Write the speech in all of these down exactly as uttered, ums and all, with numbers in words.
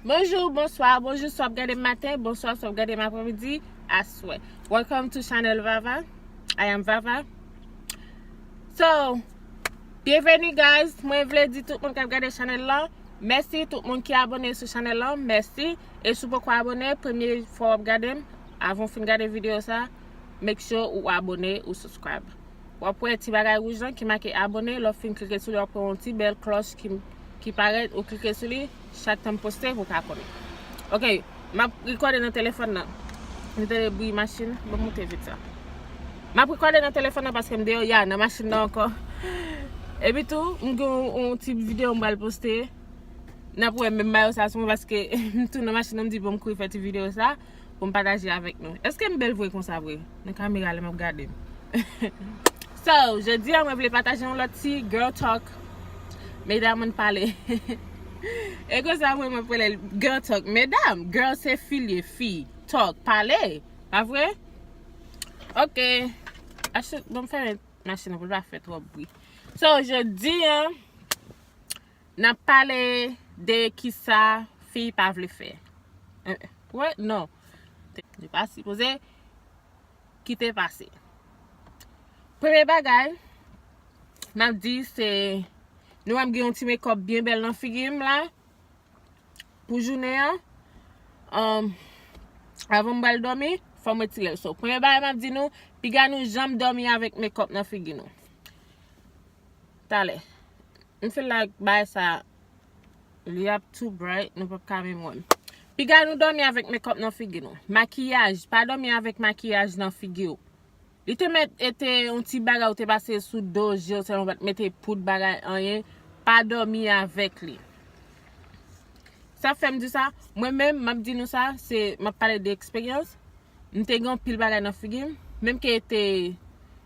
Bonjou, bonswa, bonjou, si w ap gade m maten, bonswa, si w ap gade m apremidi, aswè. Welcome to Chanel Vava. I am Vava. So, byenveni, guys. Mwen vle di tout moun k ap gade chanèl lan, mèsi. Tout moun ki abone sou chanèl lan, mèsi. E si w poko abone, premye fwa w ap gade m, avan w fin gade videyo sa, make sure ou abone, ou subscribe. W ap wè ti bagay wouj lan ki make abone, lè w fin klike sou li, w ap wè yon ti bèl klòch ki, ki parèt, ou klike sou li, chak tan m poste, pou w ka konnen. Ok, m ap rekòde nan telefòn nan. M tande bri machin, ban m moute vit sa. M ap rekòde nan telefòn nan paske m deyò ya, nan machin nan ankò. Epi tou, m gen yon, yon ti videyo m pral poste. N ap wè menm bagay sa sou mwen paske m tou nan machin nan, m di bon m kouri fè ti videyo sa pou m pataje avèk nou. Èske m bèl vre konsa vre? Nan kamera lè m ap gade m. So, jodi a mwen vle pataje yon lòt ti girl talk. Medam ann pale. E konsa mwen mwen pale girl talk. Medam, girl se fi l ye, fi. Talk, pale. Pa vre? Ok. Achte, bon, m fèmen machin nan pou l pa fè twòp bri. So, jodi a, n ap pale de kisa fi pa vle fè. Eh, wè, non. Li pa sipoze kite pase. Premye bagay, m ap di se, nou wè m gen yon ti makeup byen bèl nan figi m la, pou jounen an. Um, avan m pral dòmi, fò m retire l. So, premye bagay m ap di nou, piga nou janm dòmi avèk makeup nan figi nou. Talè. M feel like bagay sa, li ap too bright, nou p ap ka menm wè m. Piga nou dòmi avèk makeup nan figi nou. Makiyaj, pa dòmi avèk makiyaj nan figi w. Li te mèt ete yon ti bagay ou te pase sou do je w, sèlman w pa t mete poud bagay anyen, pa dòmi avèk li. Sa fè m di sa, mwen menm, m ap di nou sa, se, m ap pale de eksperyans. M te gen anpil bagay nan figi m, menm ke ete,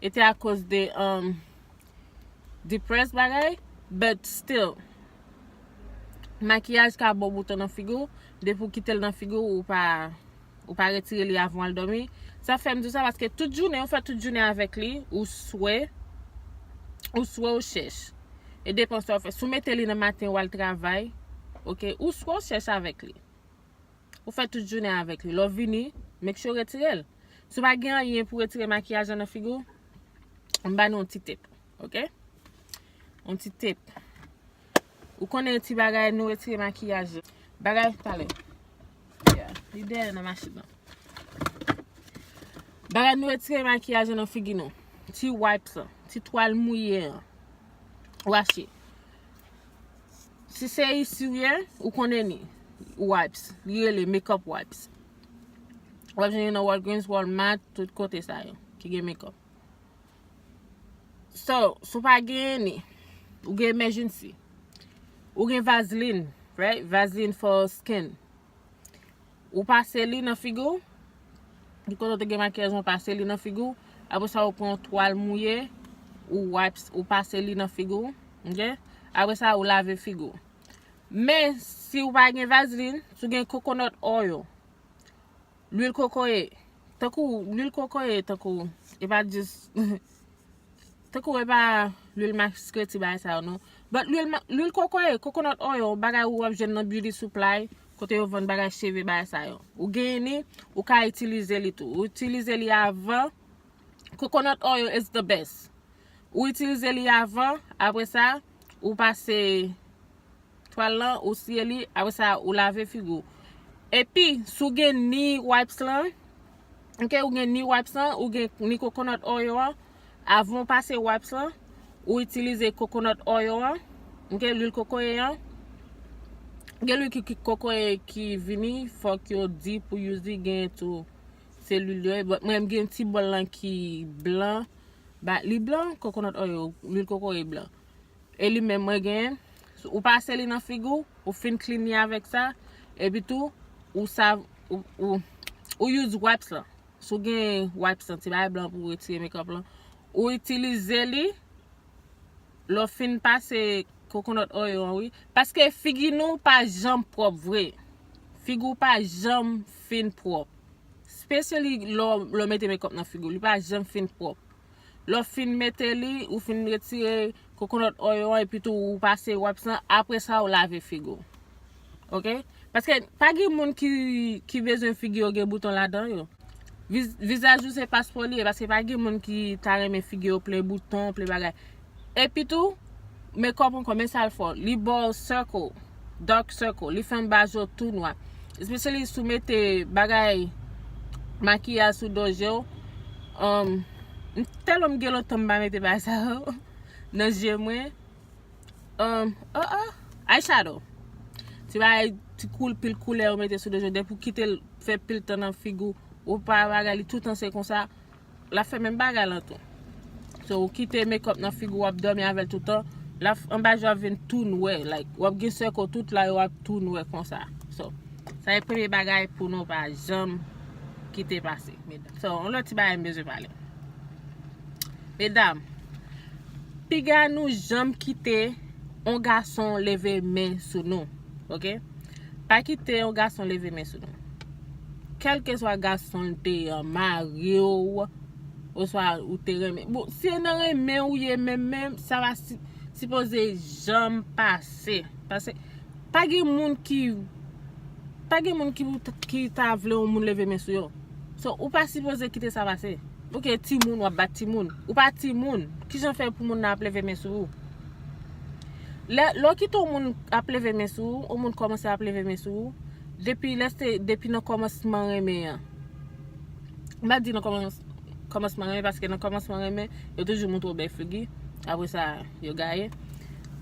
ete akoz de, um, depressed bagay, but still, makiyaj ka ba w bouton nan figi w, depi w kite l nan figi w, ou pa, ou pa retire li avan w al dòmi. Sa fè m di w sa, paske tout jounen, ou fè tout jounen avèk li, ou swe, ou swe ou chèch. E depan sa w fè. Si w mete li nan maten, w al travay, ok, ou swe ou chèch avèk li. Ou fè tout jounen avèk li. Lè w vini, make sure w retire l. Si w pa gen anyen pou retire makiyaj lan nan figi w, m ba nou yon ti tip, ok? Yon ti tip. Ou konnen ti bagay nou retire makiyaj lan. Bagay, talè. Yeah, li dèyè nan machin nan. Bagay nou retire makiyaj lan nan figi nou. Ti wipes lan, ti twal mouye an. Washi. Si se isi w ye, ou konnen ni wipes. Li rele makeup wipes. W ap jwenn yo nan Walgreens, Walmart, tout kote sa yo ki gen makeup. So, si w pa genyen ni, ou gen emergency. Ou gen Vaseline, right? Vaseline for skin. Ou pase li nan figi w. Di kote w te gen makiyaj lan, pase li nan figi w. Apre sa, ou pran yon twal mouye, ou wipes, ou pase li nan figi w. Ok? Apre sa, ou lave figi w. Men, si w pa gen Vaseline, si w gen coconut oil, lwil kokoye, tankou lwil kokoye, tankou, e pa jis, tankou e pa lwil maskre ti bagay sa yo, non. But lwil ma-, lwil kokoye, coconut oil, bagay ou ap jwenn nan beauty supply, kote yo vann bagay cheve, bagay sa yo. Ou genyen ni, ou ka itilize li tou. Ou itilize li avan. Coconut oil is the best. Ou itilize li avan, apre sa, ou pase twal lan, ou siye li, apre sa, ou lave figi w. Epi, si w gen ni wipes lan, ok, ou gen ni wipes lan, ou gen ni coconut oil an, avan w pase wipes lan, ou itilize coconut oil an, ok, lwil kokoye an. Gen lwil ki, ki kokoye ki vini, fòk yo di pou use li, gen tou se lwil yo ye. But mwen, m gen ti bòl lan ki blan. Ba, li blan, coconut oil, lwil kokoye blan. E li menm mwen genyen. Ou pase li nan figi w, ou fin clean li avèk sa, epi tou, ou sa, ou, ou, ou use wipes lan. Si w gen wipes lan, ti bagay blan pou retire makeup lan, ou itilize li, lè w fin pase coconut oil an, wi. Paske figi nou pa janm pwòp vre. Figi w pa janm fin pwòp. Especially lè w, lè w mete makeup nan figi w, li pa janm fin pwòp. Lè w fin mete li, ou fin retire coconut oil an, epi tou ou pase wipes lan, apre sa ou lave figi w. Ok? Paske pa gen moun ki, ki bezwen figi yo gen bouton ladan yo. Viz, vizaj ou se paspò li ye, paske pa gen moun ki ta renmen figi yo plen bouton, plen bagay. Epi tou, makeup ankò, men sa l fè w. Li ba w circle, dark circle. Li fè anba je w tou nwa. Especially si w mete bagay, makiyaj sou do je w. Um, m tèlman m gen lontan m pa mete bagay sa yo nan je mwen. Um, oh, oh, eyeshadow. Ti bagay, ti koul, pil koulè ou mete sou do je w. Depi w kite l fè pil tan nan figi w, ou pa bagay li toutan se konsa, l ap fè menm bagay lan tou. So, ou kite makeup nan figi w, w ap dòmi avè l toutan. L ap, anba je w ap vin tou nwè, like, w ap gen circle tout la, yo ap tou nwè konsa. So, sa e premye bagay pou nou pa janm kite pase, medam. So, yon lòt ti bagay m bezwen pale. Medam, piga nou janm kite yon gason leve men sou nou, oke? Pa kite yon gason leve men sou nou. Kèlkeswa gason l te ye, mari w, oswa ou te renmen. Bon, si e nan renmen ou ye menm, menm, sa pa si, sipoze janm pase. Paske pa gen moun ki, pa gen moun ki, ki ta vle yon moun leve men sou yo. So, ou pa sipoze kite sa pase. Oke, timoun, w ap bat timoun. Ou pa timoun. Kijan fè pou moun nan ap leve men sou ou? Lè, lè w kite yon moun ap leve men sou ou, yon moun kòmanse ap leve men sou ou, depi lè se, depi nan kòmansman renmen an. M pa di nan kòmans-, kòmansman renmen, paske nan kòmansman renmen, yo toujou montre w bèl figi. Apre sa, yo gaye.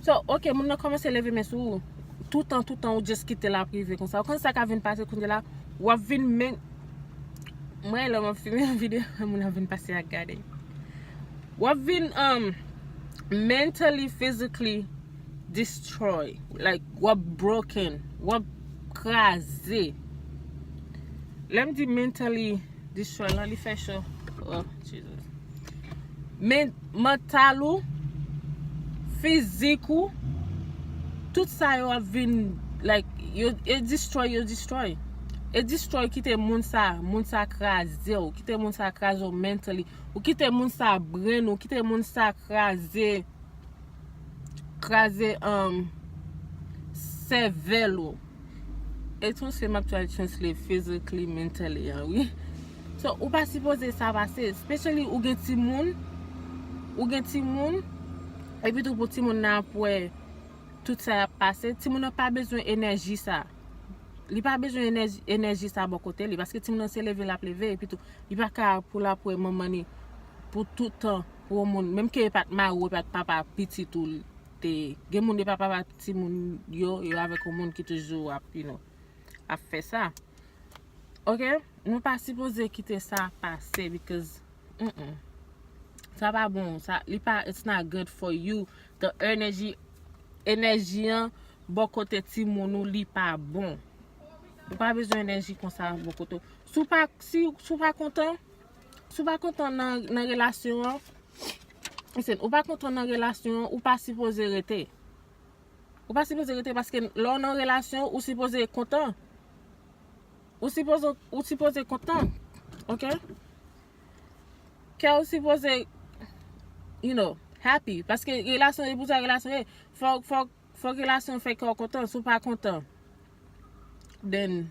So, oke, moun nan kòmanse leve men sou ou. Toutan, toutan, ou just kite l ap rive konsa. Ou konn sa ka vin pase kounye la, w ap vin men-, mwen, lè m ap filme yon videyo, moun ap vin pase ak gade. W ap vin, um, mentally, physically destroy. Like, w ap broken, w ap kraze. Lè m di mentally destroy la, li fè cho. Oh, Jesus. Men, mantal ou, fizik ou, tout sa yo ap vin, like, yo, e destroy, yo destroy. E destroy, kite moun sa, moun sa kraze w, kite moun sa kraze w mentally, ou kite moun sa brain ou, kite moun sa kraze, kraze, um, sèvèl ou. E tou se m ap try translate physically, mentally an, wi. So, ou pa sipoze sa pase, especially ou gen timoun, ou gen timoun, epi tou pou timoun nan ap wè tout sa y ap pase, timoun nan pa bezwen enèji sa. Li pa bezwen enèji, enèji sa bò kote li, paske timoun nan se leve l ap leve, epi tou, li pa ka pou l ap wè manman ni pou tout tan, pou yon moun, menm ke e pa t mari w, e pa t papa pitit ou, te, gen moun e pa papa timoun yo, yo avèk yon moun ki toujou ap, you know, ap fè sa. Oke? Nou pa sipoze kite sa pase, because, mm-mm. Sa pa bon, sa, li pa, it's not good for you. The energy, enèji an, bò kote timoun ou, li pa bon. Ou pa bezwen enèji konsa bò kote w. Si w pa, si, si w pa kontan, si w pa kontan nan, nan relasyon an, listen, ou pa kontan nan relasyon an, ou pa sipoze rete. Ou pa sipoze rete paske lè w nan relasyon, ou sipoze kontan. Ou sipoze, ou sipoze kontan. Oke? Kè w sipoze, you know, happy. Paske relasyon, e pou sa relasyon ye. Fòk, fòk, fòk relasyon fè kè w kontan. Si w pa kontan, then,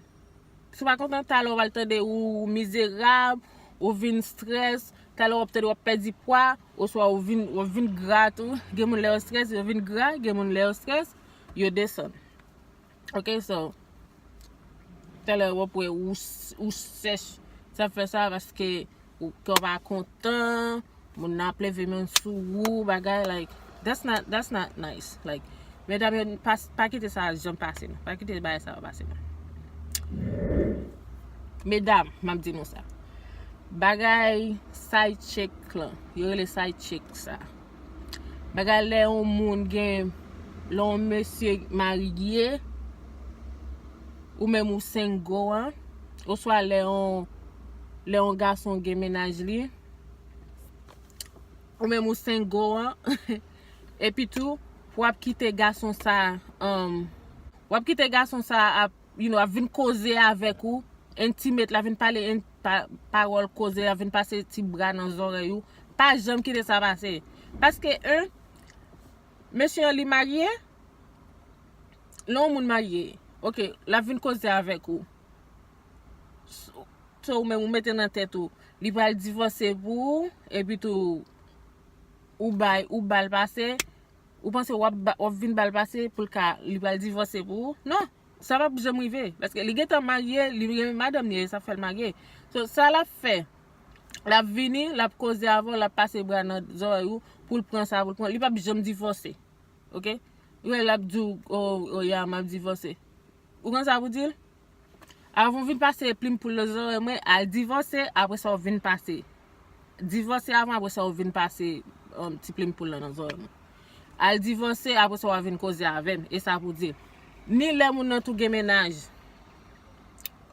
si w pa kontan, talè w pral tande ou mizerab, ou vin strès, talè w ap tande w ap pèdi pwa, oswa ou vin, w ap vin gra tou. Gen moun lè yo strès, yo vin gra, gen moun lè yo strès, yo desann. Oke, so, talè w ap wè ou, ou sèch. Sa fè sa paske ou, kè w pa kontan, moun nan ap leve men sou ou, bagay, like, that's not, that's not nice. Like, medam yo, pa, pa kite sa janm pase nou. Pa kite bagay sa yo pase nou. Medam, m ap di nou sa. Bagay side chick lan, yo rele side chick sa. Bagay lè yon moun gen, lè yon mesye marye, ou menm ou single an, oswa lè yon, lè yon gason gen mennaj li, ou menm ou single an, epi tou, w ap kite gason sa, um, w ap kite gason sa ap, you know, ap vin koze avèk ou, intimate, l ap vin pale in, pa, pawòl koze, l ap vin pase ti bra nan zòrèy ou. Pa janm kite sa pase. Paske, en, mesye an li marye, lè yon moun marye, Ok, l ap vin koze avèk ou. So, ou menm ou mete nan tèt ou li pral divòse pou ou, epi tou ou bay, ou ba l pase. Ou panse w ap ba- w ap vin ba l pase pou l ka li pral divòse pou ou? Non, sa p ap janm rive. Paske li gentan marye, li renmen madanm li, e sa fè l marye. So, sa l ap fè, l ap vini, l ap koze avè w, l ap pase bra nan zòrèy ou pou l pran sa pou l pran. Li p ap janm divòse. Ok? Ou wè, l ap di w, oh, oh, ya, m ap divòse. Ou konn sa pou di l? Avan w vin pase plim poul nan zòrèy mwen, al divòse, apre sa w vin pase. Divòse avan, apre sa w vin pase um, ti plim poul lan nan zòrèy mwen. Al divòse, apre sa w a vin koze avè m. E sa pou di l. Ni lè moun nan tou gen mennaj.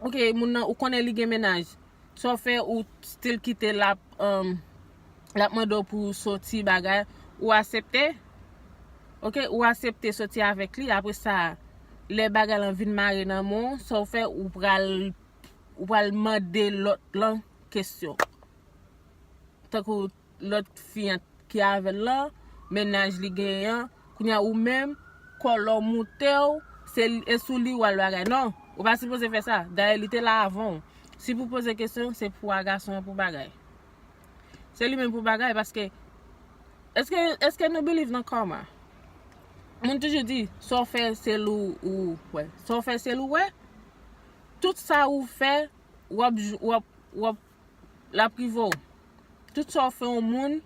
Ok, moun nan, ou konnen li gen mennaj. Sa w fè, ou still kite l ap, um, l ap mande w pou w soti bagay, ou aksepte. Ok, ou aksepte soti avèk li. Apre sa, lè bagay lan vin mare nan men w, sa w fè, ou pral, ou pral mande lòt lan kesyon. Tankou lòt fi an ki avè l lan, mennaj li genyen an, kounye a ou menm, kòlò moute w, se li- e sou li w al bagay. Non, ou pa sipoze fè sa. Dayè, li te la avan w. Si pou poze kesyon, se pou a gason an pou bagay. Se li menm pou bagay, paske èske, èske nou believe nan karma? Moun toujou di, sa w fè, se l ou, ou wè. Sa w fè, se l ou wè. Tout sa ou fè, w ap, w ap, w ap, l ap rive w. Tout sa w fè yon moun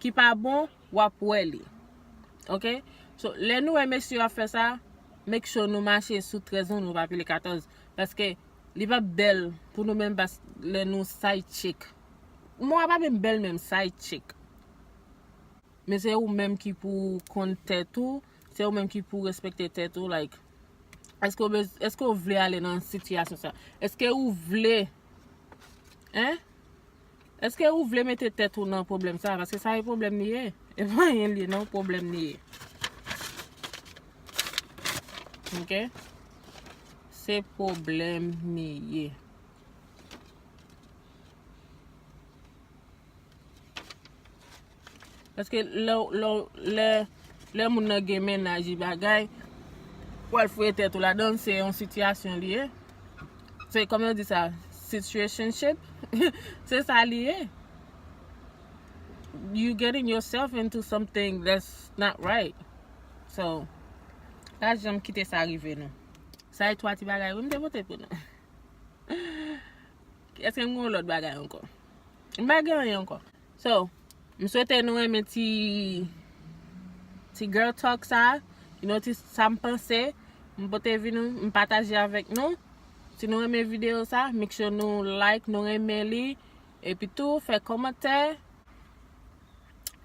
ki pa bon, w ap wè li. Ok? So, lè nou wè mesye yo ap fè sa, make sure nou mache sou trèz nou, nou pa pile katòz. Paske li p ap bèl pou nou menm pas lè nou side chick. Mo a pa menm bèl menm, side chick. Men se ou menm ki pou konn tèt ou, se ou menm ki pou respekte tèt ou, like, èske ou bez- èske ou vle ale nan sitiyasyon sa? Èske ou vle, hein? Èske ou vle mete tèt ou nan pwoblèm sa? Paske sa e pwoblèm li ye. E pa anyen li ye, non, pwoblèm li ye. Ok? Se pwoblèm li ye. Paske lè, lè, lè, lè moun nan gen mennaj li bagay, w al fouye tèt ou ladan, se yon sitiyasyon li ye. Se kòman yo di sa, situationship. Se sa li ye. You getting yourself into something that's not right. So, pa janm kite sa rive nou. Sa e twa ti bagay wi m te pote pou nou. Èske m gen yon lòt bagay ankò? M pa gen anyen ankò. So, m swete nou renmen ti, ti girl talk sa, you know, ti sa m panse, m pote vin nou, m pataje avèk nou. Si nou renmen videyo sa, make sure nou like, nou renmen li, epi tou fè kòmantè,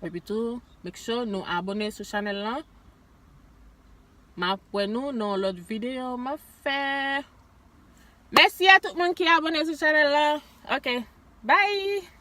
epi tou make sure nou abone sou chanèl lan. M ap wè nou nan yon lòt videyo m ap fè. Mèsi a tout moun ki abone sou chanèl la. Ok. Bye!